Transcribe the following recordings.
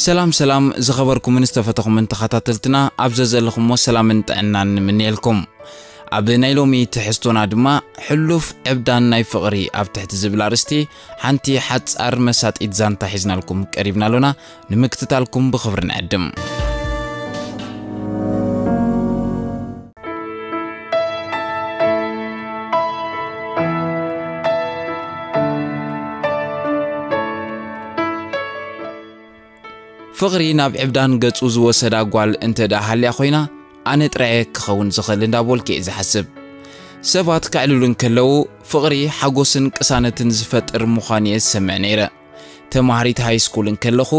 ሰላም ሰላም ዝኸበርኩምን ዝተፈተኹምን ተኸታተልትና፣ ኣብ ዘዘለኹሞ ሰላምን ጥዕናን ንምንየልኩም። ኣብ ናይ ሎሚ ትሕዝቶና ድማ፣ ሕሉፍ ዕብዳን ናይ ፍቕሪ ኣብ ትሕቲ ዝብል ኣርእስቲ ሓንቲ ሓጻር መሳጢት ዛንታ ሒዝናልኩም ቀሪብና ኣሎና። ንምክትታልኩም ብኽብሪ ንዕድም። ፍቕሪ ናብ ዕብዳን ገጹ ዝወሰዳ ጓል እንተ ደኣ ሃልያ ኮይና፣ ኣነ ጥራየ ክኸውን ዝኽእል እንዳበልኩ እየ ዝሓስብ። ሰባት ከዕልሉ እንከለዉ፣ ፍቕሪ ሓጎስን ቅሳነትን ዝፈጥር ምዃኑ እየ ዝሰምዕ ነይረ። ተማሃሪት ሃይስኩል እንከለኹ፣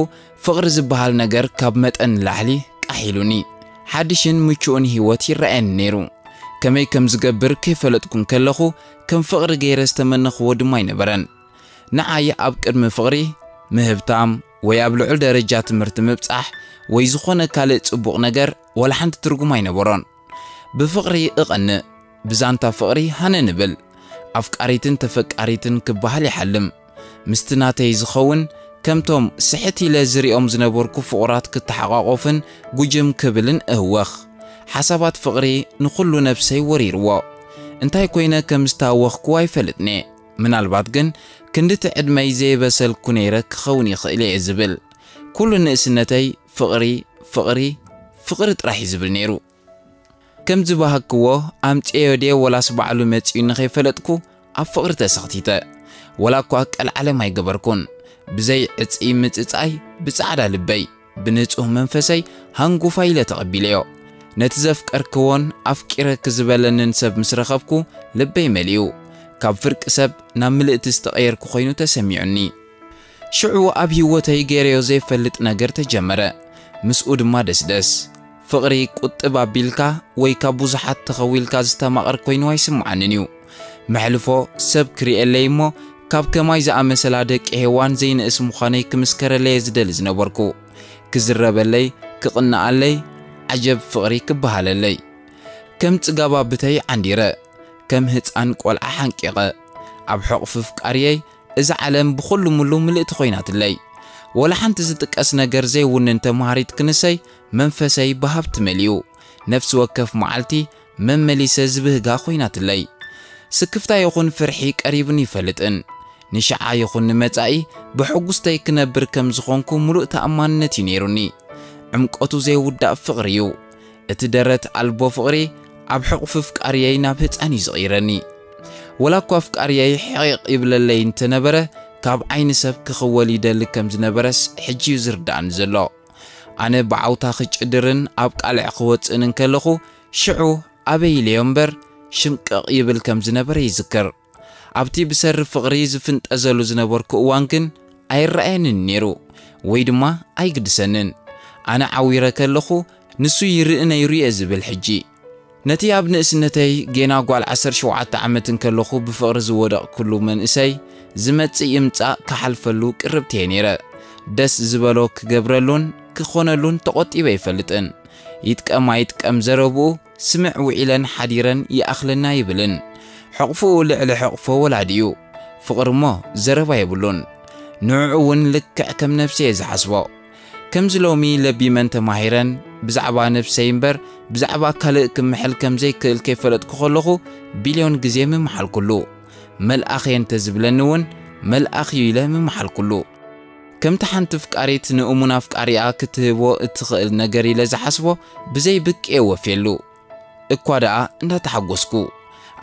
ፍቕሪ ዝበሃል ነገር ካብ መጠን ንላዕሊ ቃሕ ኢሉኒ። ሓድሽን ምቹእን ህይወት ይረኣየኒ ነይሩ። ከመይ ከም ዝገብር ከይፈለጥኩ እንከለኹ፣ ከም ፍቕሪ ገይረ ዝተመነኽዎ ድማ ኣይነበረን። ንዓይ ኣብ ቅድሚ ፍቕሪ፣ ምህብታም፣ ወይ ኣብ ልዑል ደረጃ ትምህርቲ ምብጻሕ፣ ወይ ዝኾነ ካልእ ጽቡቕ ነገር፣ ወላ ሓንቲ ትርጉም ኣይነበሮን። ብፍቕሪ እቐንእ፣ ብዛንታ ፍቕሪ ሃነ ንብል። ኣፍቃሪትን ተፈቃሪትን ክበሃል ይሓልም። ምስቲ ናተይ ዝኸውን፣ ከምቶም ስሕት ኢለ ዝሪኦም ዝነበርኩ ፍቑራት ክተሓቋቆፍን ጉጅም ክብልን እህወኽ። ሓሳባት ፍቕሪ ንኹሉ ነብሰይ ወሪርዎ። እንታይ ኮይነ ከም ዝተሃወኽኩ ኣይፈልጥን'የ። ምናልባት ግን ክንድቲ ዕድመይ ዘይበሰልኩ ነይረ ክኸውን ይኽእል እየ ዝብል። ኩሉ ንእስነተይ ፍቕሪ፣ ፍቕሪ፣ ፍቕሪ ጥራሕ እዩ ዝብል ነይሩ። ከም ዝበሃግክዎ ኣምጽኤዮ ድየ ወላስ ባዕሉ መጺኡኒ ከይፈለጥኩ ኣብ ፍቕሪ ተሰኽቲተ። ወላ እኳ ቀልዓለም ኣይገበርኩን። ብዘይ ዕጺ ምጽጻይ ብጻዕዳ ልበይ፣ ብንጹህ መንፈሰይ ሃንጉፋይ ኢለ ተቐቢለዮ። ነቲ ዘፍቀርክዎን ኣፍቂረኪ ዝበለንን ሰብ ምስ ረኸብኩ ልበይ መሊኡ። ካብ ፍርቂ ሰብ ናብ ምልእቲ ዝተቐየርኩ ኮይኑ ተሰሚዑኒ። ሽዑ ኣብ ህይወተይ ገይረዮ ዘይፈልጥ ነገር ተጀመረ። ምስኡ ድማ ደስደስ። ፍቕሪ ቁጥብ ኣቢልካ ወይ ካብ ብዙሓት ተኸዊልካ ዝተማቐር ኮይኑ ኣይስምዓንን እዩ። መሕልፎ ሰብ ክርእየለይ እሞ ካብ ከማይ ዝኣመሰላ ደቂ ሄዋን ዘይንእስ ምዃነይ ክምስከረለይ እየ ዝደሊ ዝነበርኩ። ክዝረበለይ፣ ክቕንኣለይ፣ ዓጀብ ፍቕሪ ክበሃለለይ። ከም ጽጋባ ብተይ ዓንዲረ፣ ከም ህጻን ቆልዓ ሓንቂቐ። ኣብ ሕቑፊ ፍቃሪየይ እዛ ዓለም ብኹሉ ምሉ ምልእቲ ኮይናትለይ። ወላ ሓንቲ ዝጥቀስ ነገር ዘይውንን ተማሃሪት ክንሰይ መንፈሰይ ብሃብቲ መሊኡ። ነፍሲ ወከፍ መዓልቲ መመሊሰ ዝብህጋ ኮይናትለይ። ስክፍታ ይኹን ፍርሒ ቀሪቡን ይፈልጥን። ንሽዓ ይኹን ንመጻኢ ብሕጉስተይ ክነብር ከም ዝኾንኩ ምሉእ ተኣማንነት እዩ ነይሩኒ። ዕምቆቱ ዘይውዳእ ፍቕሪ እዩ። እቲ ደረት ኣልቦ ፍቕሪ ኣብ ሕቑፊ ፍቃሪየይ ናብ ህጻን እዩ ዝቕይረኒ። ወላ እኳ ፍቃሪየይ ሕቒቕ ይብለለይ እንተነበረ፣ ካብ ዓይኒ ሰብ ክኽወል ይደሊ ከም ዝነበረስ ሕጂ እዩ ዝርድኣኒ ዘሎ። ኣነ ብዓውታ ክጭድርን ኣብ ቃልዕ ክወጽእን እንከለኹ፣ ሽዑ ኣበይ ኢለዮ እምበር ሽምቅቕ ይብል ከም ዝነበረ ይዝክር። ኣብቲ ብሰሪ ፍቕሪ ዝፍንጠዘሉ ዝነበርኩ እዋን ግን ኣይረኣየንን ነይሩ፣ ወይ ድማ ኣይግድሰንን። ኣነ ዓዊረ ከለኹ ንሱ ይርኢ ነይሩ እየ ዝብል ሕጂ። ነቲ ኣብ ንእስነተይ ጌና ጓል ዓሰርተ ሸውዓተ ዓመት እንከለኹ ብፍቕሪ ዝወደቕኩሉ መንእሰይ ዝመጽእ ይምጻእ ክሓልፈሉ ቅርብቲ እየ ነይረ። ደስ ዝበሎ ክገብረሉን ክኾነሉን ተቖጢበ ኣይፈልጥን። ይጥቀም ኣይጥቀም ዘረብኡ ስምዕ ውዒለን ሓዲረን ይኣኽለና ይብልን። ሕቕፍኡ ልዕሊ ሕቕፎ ወላዲ'ዩ። ፍቕሪ እሞ ዘረባ የብሉን። ንዕኡ እውን ልክዕ ከም ነብሰይ እየ ዝሓስቦ። ከምዚ ሎሚ ለቢመን ተማሂረን ብዛዕባ ነብሰይ እምበር ብዛዕባ ካልእ ክምሕል ከም ዘይክእል ከይፈለጥኩ ከለኹ ቢልዮን ግዜ ምመሓልኩሉ። መልኣኽ እየ እንተ ዝብለኒ እውን መልኣኽ እዩ ኢለ ምመሓልኩሉ። ከምቲ ሓንቲ ኣፍቃሪት ንእሙን ኣፍቃሪኣ ክትህቦ እትኽእል ነገር ኢለ ዝሓስቦ ብዘይ ብቂ እየ ወፍየሉ። እኳ ደኣ እንዳተሓጎስኩ፣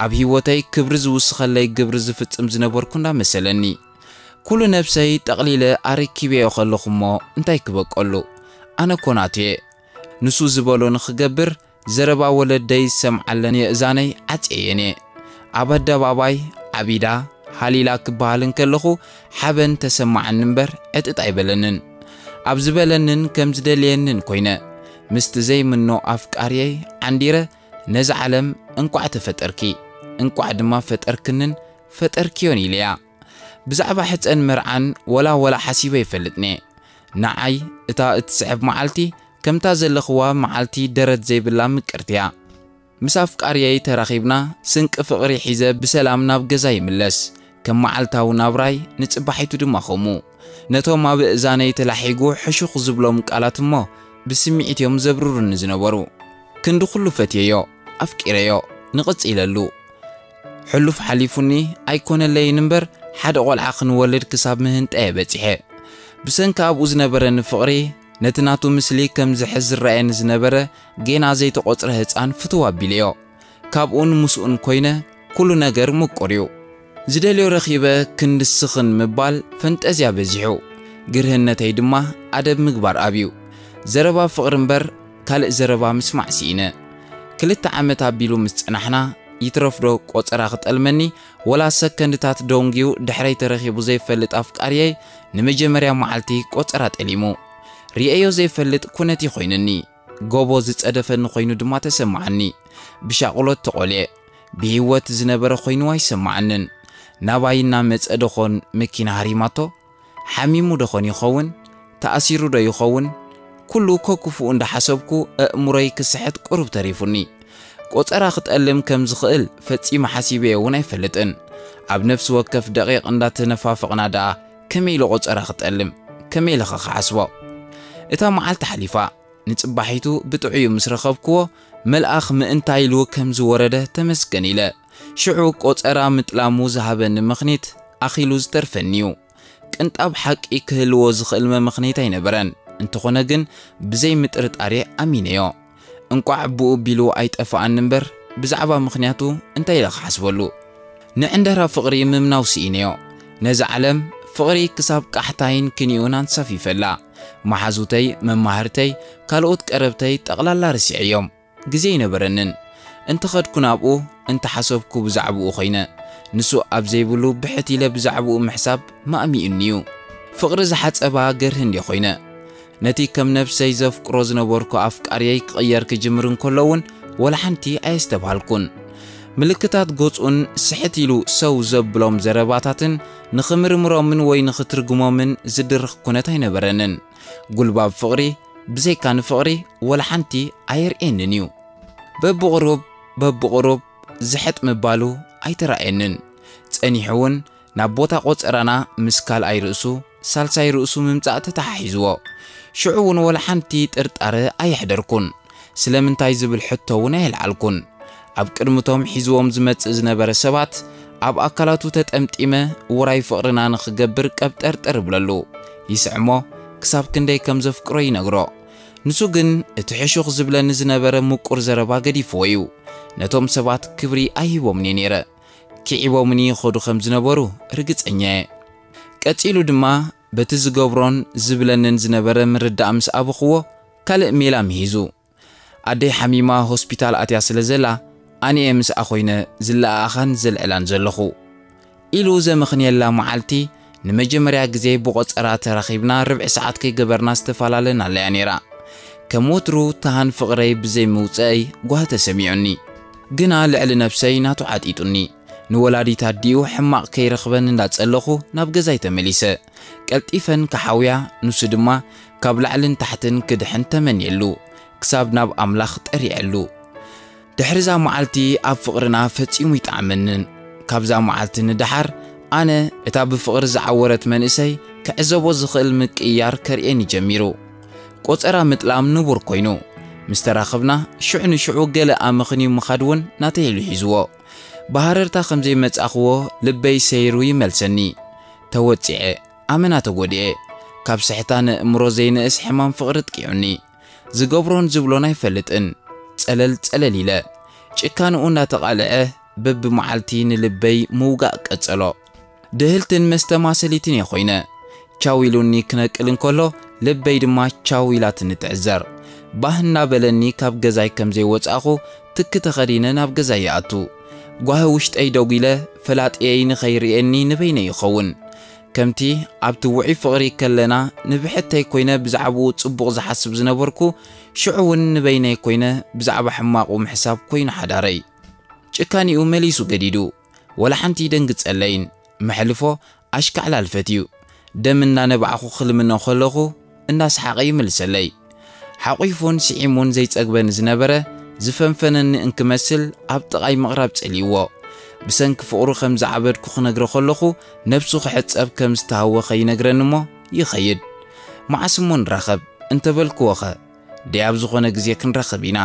ኣብ ህይወተይ ክብሪ ዝውስኸለይ ግብሪ ዝፍጽም ዝነበርኩ እንዳመሰለኒ። ኩሉ ነብሰይ ጠቕሊለ ኣረኪበዮ ከለኹ እሞ እንታይ ክበቀሉ? ኣነ እኮ ናቱ እየ። ንሱ ዝበሎ ንኽገብር ዘረባ ወለደይ ዝሰምዓለን የእዛነይ ዓጽየየን እየ። ኣብ ኣደባባይ ዓቢዳ ሃሊላ ክበሃል እንከለኹ ሓበን ተሰማዓኒ እምበር ዕጥጥ ኣይበለንን። ኣብ ዝበለንን ከም ዝደልየንን ኮይነ ምስቲ ዘይምኖ ኣፍቃሪየይ ዓንዲረ ነዛ ዓለም እንቋዕ ተፈጠርኪ፣ እንቋዕ ድማ ፈጠርክንን ፈጠርክዮን ኢለያ። ብዛዕባ ሕጸን መርዓን ወላ ወላ ሓሲበ ኣይፈልጥን እየ። ንዓይ እታ እትስዕብ መዓልቲ ከምታ ዘለኽዋ መዓልቲ ደረት ዘይብላ ምቅርቲ እያ። ምስ ኣፍቃሪየይ ተራኺብና ስንቂ ፍቕሪ ሒዘ ብሰላም ናብ ገዛ ይምለስ። ከም መዓልታዊ ናብራይ፣ ንጽባሒቱ ድማ ከምኡ። ነቶም ኣብ እዛነይ ተላሒጉ ሕሹኽ ዝብሎም ቃላት እሞ ብስምዒት እዮም ዘብርሩኒ ዝነበሩ። ክንዲ ኩሉ ፈትየዮ፣ ኣፍቂረዮ፣ ንቕጽ ኢለሉ። ሕሉፍ ሓሊፉኒ ኣይኮነለይን እምበር፣ ሓደ ቆልዓ ክንወልድ ክሳብ ምህንጠየ በጺሐ። ብሰንኪ ኣብኡ ዝነበረኒ ፍቕሪ፣ ነቲ ናቱ ምስሊ ከም ዝሕዝ ዝረኣየኒ ዝነበረ ጌና ዘይተቖጽረ ህጻን ፍትው ኣቢለዮ። ካብኡን ምስኡን ኮይነ ኩሉ ነገር ምቁር እዩ። ዝደልዮ ረኺበ ክንዲ ስኽን ምባል ፈንጠዝያ በዚሑ፣ ግርህነተይ ድማ ኣደብ ምግባር ኣብዩ። ዘረባ ፍቕሪ እምበር ካልእ ዘረባ ምስማዕ ስኢነ። ክልተ ዓመት ኣቢሉ ምስ ጸናሕና፣ ይትረፍዶ ቆጸራ ክጠልመኒ፣ ወላ ሰከንድታት ደንጉዩ ድሕረይ ተረኺቡ ዘይፈልጥ ኣፍቃሪየይ ንመጀመርያ መዓልቲ ቆጸራ ጠሊሙ። ርእየዮ ዘይፈልጥ ኩነት እዩ ኮይኑኒ። ጎቦ ዝጸደፈኒ ኮይኑ ድማ ተሰማዓኒ። ብሻቕሎት ተቖልኤ። ብህይወት ዝነበረ ኮይኑ ኣይሰማዓንን። ናባይ እናመጸ ደኾን መኪና ሃሪማቶ? ሓሚሙ ደኾን ይኸውን? ተኣሲሩ ዶ ይኸውን? ኩሉ ከኩፍኡ እንዳሓሰብኩ፣ ኣእምሮይ ክስሕት ቁሩብ ተሪፉኒ። ቆጸራ ክጠልም ከም ዝኽእል ፈጺመ ሓሲበዮ እውን ኣይፈልጥን። ኣብ ነፍሲ ወከፍ ደቂቕ እንዳተነፋፈቕና ደኣ ከመይ ኢሉ ቆጸራ ክጠልም? ከመይ ኢለኸ ክሓስቦ? እታ መዓልቲ ሓሊፋ። ንጽባሒቱ ብጥዑዩ ምስ ረኸብክዎ፣ መልኣኽ ምእንታ ኢሉ ከም ዝወረደ ተመስገን ኢለ። ሽዑ ቆጸራ ምጥላሙ ዝሃበኒ ምኽኒት ኣኺሉ ዝተርፈኒዩ። ቅንጣብ ሓቂ ክህልዎ ዝኽእል መምኽኒት ኣይነበረን። እንተኾነ ግን፣ ብዘይ ምጥርጣሬ ኣሚነዮ። እንቋዕ ብኡ ቢሉ ኣይጠፍኣኒ እምበር፣ ብዛዕባ ምኽንያቱ እንታይ ኢለ ክሓስበሉ? ንዕንደራ ፍቕሪ ምምናው ስኢነዮ። ነዛ ዓለም ፍቕሪ ክሳብ ቃሕታይን ክንዩን ኣንሳፊፈላ። መሓዙተይ፣ መማህርተይ፣ ካልኦት ቀረብተይ ጠቕላላ ርሲዐዮም። ግዜ ኣይነበረንን። እንተኸድኩ ናብኡ፣ እንተሓሰብኩ ብዛዕባኡ ኾይነ። ንሱ ኣብ ዘይብሉ ብሕት ኢለ ብዛዕባኡ ምሕሳብ ማእሚኡኒዩ። ፍቕሪ ዝሓጸባ ገርሂ እንድየ ኾይነ። ነቲ ከም ነብሰይ ዘፍቅሮ ዝነበርኩ ኣፍቃሪየይ ክቕየር ክጅምር እንከሎ እውን ወላ ሓንቲ ኣየስተብሃልኩን። ምልክታት ገጹን ስሕት ኢሉ ሰው ዘብሎም ዘረባታትን ንኽምርምሮምን ወይ ንኽትርጉሞምን ዝድርኽ ኩነት ኣይነበረንን። ጉልባብ ፍቕሪ ብዘይካ ንፍቕሪ ወላ ሓንቲ ኣየርእየንን እዩ። በብቕሩብ በብቕሩብ ዝሕጥ ምባሉ ኣይተራእየንን። ጸኒሑ እውን ናብ ቦታ ቆጸራና ምስ ካልኣይ ርእሱ፣ ሳልሳይ ርእሱ ምምጻእ ተተሓሒዝዎ። ሽዑ እውን ወላ ሓንቲ ጥርጣረ ኣየሕደርኩን። ስለምንታይ ዝብል ሕቶ እውን ኣየልዓልኩን። ኣብ ቅድምቶም ሒዝዎም ዝመጽእ ዝነበረ ሰባት፣ ኣብ ኣካላቱ ተጠምጢመ ውራይ ፍቕርና ንኽገብር ቀብጠርጠር እብለሉ። ይስዕሞ፣ ክሳብ ክንደይ ከም ዘፍቅሮ ይነግሮ። ንሱ ግን እቲ ሕሹኽ ዝብለኒ ዝነበረ ምቁር ዘረባ ገዲፍዎ እዩ። ነቶም ሰባት ክብሪ ኣይሂቦምን እየ ነይረ። ክዒቦምኒ ይኸዱ ከም ዝነበሩ ርግጸኛ እየ። ቀጺሉ ድማ በቲ ዝገብሮን ዝብለንን ዝነበረ ምርዳእ ምስ ኣበኽዎ፣ ካልእ ሜላ ምሂዙ። ኣደይ ሓሚማ ሆስፒታል ኣትያ ስለ ዘላ፣ ኣነ እየ ምስኣ ኮይነ ዝለኣኣኻን ዘልዕላን ዘለኹ። ኢሉ ዘመኽንየላ መዓልቲ፣ ንመጀመርያ ግዜ ብቖጸራ ተራኺብና ርብዒ ሰዓት ከይገበርና ዝተፈላለናለያ ነይራ። ከም ወትሩ ተሃን ፍቕረይ ብዘይ ምውጸአይ ጓህ ተሰሚዑኒ። ግና ልዕሊ ነብሰይ ናቱ ዓጢጡኒ። ንወላዲት ኣዲኡ ሕማቕ ከይረኽበን እንዳጸለኹ ናብ ገዛይ ተመሊሰ። ቀልጢፈን ክሓውያ፣ ንሱ ድማ ካብ ላዕልን ታሕትን ክድሕን ተመንየሉ፣ ክሳብ ናብ ኣምላኽ ጠሪዐሉ። ድሕሪ እዛ መዓልቲ ኣብ ፍቕርና ፈጺሙ ይጠዓመንን። ካብዛ መዓልቲ ንደሓር ኣነ እታ ብፍቕሪ ዝዓወረት መንእሰይ ክዕዘቦ ዝኽእል ምቅይያር ከርእየኒ ጀሚሩ። ቆጸራ ምጥላም ንቡር ኮይኑ። ምስ ተራኸብና ሽዑ ንሽዑ ገለ ኣመኽንዩ ምኻድ እውን ናተይ ኢሉ ሒዝዎ። ብሃረርታ ከም ዘይመጻእኽዎ ልበይ ሰይሩ ይመልሰኒ። ተወጺዐ፣ ኣመና ተጎዲኤ። ካብ ስሕታ ንእምሮ ዘይንእስ ሕማም ፍቕሪ ጥቂዑኒ። ዝገብሮን ዝብሎን ኣይፈልጥን። ጸለል ጸለል ኢለ። ጭካንኡ እንዳተቓልዐ በብመዓልቲ ንልበይ ምውጋእ ቀጸሎ። ድህልትን መስተ ማሰሊትን እየ ኮይነ። ቻው ኢሉኒ ክነቅል እንከሎ፣ ልበይ ድማ ቻው ኢላትኒ ትዕዘር። ባህ እናበለኒ ካብ ገዛይ ከም ዘይወጻእኹ ትኪ ተኸዲነ ናብ ገዛይ ይኣቱ። ጓሂ ውሽጠይ ደጒለ፣ ፈላጥየይ ንኸይርእየኒ ንበይነይ ይኸውን። ከምቲ ኣብቲ ውዑይ ፍቕሪ ከለና ንብሕተይ ኮይነ ብዛዕባኡ ጽቡቕ ዝሓስብ ዝነበርኩ፣ ሽዑ እውን ንበይነይ ኮይነ ብዛዕባ ሕማቑ ምሕሳብ ኮይኑ ሓዳረይ። ጭካኔኡ መሊሱ ገዲዱ። ወላ ሓንቲ ይደንግጸለይን። መሕልፎ ኣሽካዕላል ፈትዩ። ደም እናነባዕኹ ክልምኖ ከለኹ እናሰሓቐ ይምልሰለይ። ሓቒፉን ስዒሙን ዘይጸግበኒ ዝነበረ ዝፈንፈነኒ እንክመስል ኣብ ጥቓይ ምቕራብ ጸሊእዎ። ብሰንኪ ፍቕሩ ከም ዝዓበድኩ ክነግሮ ከለኹ፣ ነብሱ ክሕጸብ ከም ዝተሃወኸ ይነግረኒ እሞ ይኸይድ። መዓስ እሞ ንራኸብ እንተበልክዎ ኸ፣ ደይ ኣብ ዝኾነ ግዜ ክንራኸብ ኢና፣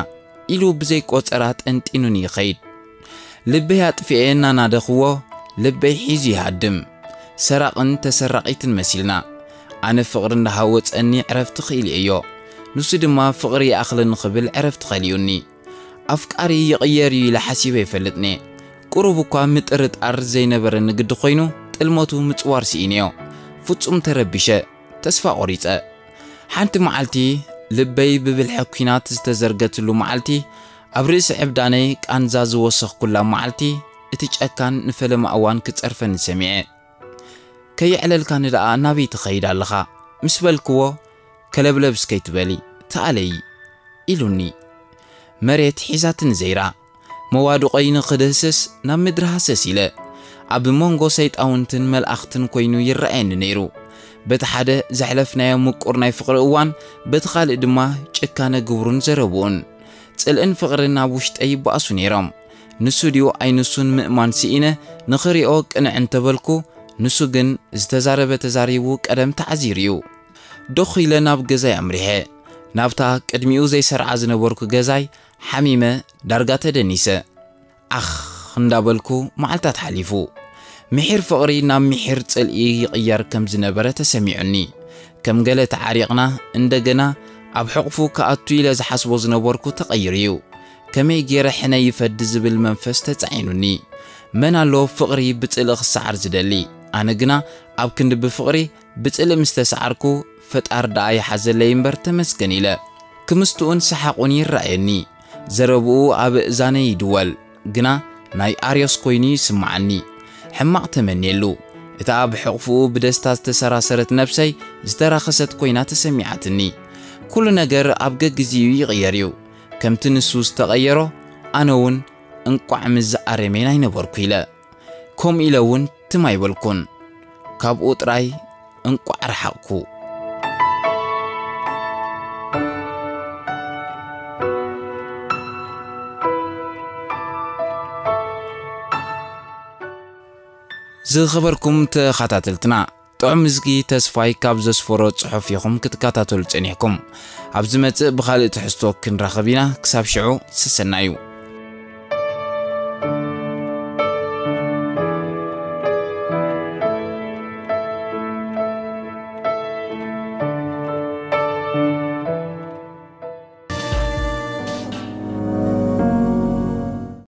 ኢሉ ብዘይ ቆጸራ ጠንጢኑኒ ይኸይድ። ልበይ ኣጥፊኤ እናናደኽዎ፣ ልበይ ሒዙ ይሃድም። ሰራቕን ተሰራቒትን መሲልና። ኣነ ፍቕሪ እንዳሃወጸኒ ዕረፍቲ ክኢልየዮ። ንሱ ድማ ፍቕሪ ይኣኽለኒ ክብል ዕረፍቲ ከሊኡኒ። ኣፍቃሪ ይቕየር እዩ ኢለ ሓሲበ ይፈልጥኒ። ቁሩብ እኳ ምጥርጣር ዘይነበረኒ ግዲ ኮይኑ፣ ጥልመቱ ምጽዋር ስኢነዮ። ፍጹም ተረቢሸ፣ ተስፋ ቆሪጸ። ሓንቲ መዓልቲ ልበይ ብብልሐ ኲናት ዝተዘርገትሉ መዓልቲ፣ ኣብ ርእሲ ዕብዳነይ ቃንዛ ዝወሰኽኩላ መዓልቲ፣ እቲ ጨካን ንፈለማ እዋን ክጸርፈኒ ሰሚዐ። "ከየዕለልካኒ ደኣ ናበይ ትኸይድ ኣለኻ?" ምስ በልክዎ፣ "ከለብለብ እስከይትበሊ፣ ተኣለዪ" ኢሉኒ። መሬት ሒዛትኒ ዘይራ። መዋድቖይ ንኽድህስስ ናብ ምድሪ ሃሰስ ኢለ። ኣብ መንጎ ሰይጣውንትን መልኣኽትን ኮይኑ ይረኣየኒ ነይሩ። በቲ ሓደ ዘሕለፍናዮ ምቁር ናይ ፍቕሪ እዋን፣ በቲ ካልእ ድማ ጭካነ ግብሩን ዘረብኡን። ጽልእን ፍቕርን ኣብ ውሽጠይ ይበኣሱ ነይሮም። ንሱ ድዩ ኣይንሱን ምእማን ስኢነ፣ ንኽሪኦ ቅንዕ እንተበልኩ፣ ንሱ ግን ዝተዛረበ ተዛሪቡ ቀደም ተዓዚሩ እዩ። ዶኽ ኢለ ናብ ገዛይ ኣምሪሐ። ናብታ ቅድሚኡ ዘይሰርዓ ዝነበርኩ ገዛይ ሓሚመ ዳርጋ ተደኒሰ። ኣኽ እንዳበልኩ መዓልታት ሓሊፉ። ምሒር ፍቕሪ ናብ ምሒር ጽልኢ ይቕየር ከም ዝነበረ ተሰሚዑኒ። ከም ገለ ተዓሪቕና እንደገና ኣብ ሕቑፉ ክኣቱ ኢለ ዝሓስቦ ዝነበርኩ ተቐይሩ እዩ። ከመይ ገይረ ሕነ ይፈዲ ዝብል መንፈስ ተጻዒኑኒ። መን ኣሎ ፍቕሪ ብጽልኢ ክሰዓር ዝደሊ? ኣነ ግና ኣብ ክንዲ ብፍቕሪ ብጽልኢ ምስ ተሰዓርኩ፣ ፈጣር ደኣ ይሓዘለይ እምበር ተመስገን ኢለ። ክምስትኡን ሰሓቑን ይረኣየኒ። ዘረብኡ ኣብ እዛነይ ይድወል፣ ግና ናይ ኣርዮስ ኮይኑ ይስምዓኒ። ሕማቕ ተመንየሉ። እታ ኣብ ሕቑፍኡ ብደስታ ዝተሰራሰረት ነብሰይ ዝተራኸሰት ኮይና ተሰሚዓትኒ። ኩሉ ነገር ኣብ ገግዜኡ ይቕየር እዩ። ከምቲ ንሱ ዝተቐየሮ፣ ኣነ እውን እንቋዕ ምስ ዝኣረመ ኣይነበርኩ ኢለ። ከምኡ ኢለ እውን ትም ኣይበልኩን። ካብኡ ጥራይ እንቋዕ ረሓቕኩ። ዝኸበርኩም ተኸታተልትና፣ ጥዑም እዝጊ ተስፋይ ካብ ዘስፈሮ ጽሑፍ ኢኹም ክትከታተሉ ጸኒሕኩም። ኣብ ዝመጽእ ብኻልእ ትሕዝቶ ክንራኸብ ኢና። ክሳብ ሽዑ፣ ሰሰናዩ።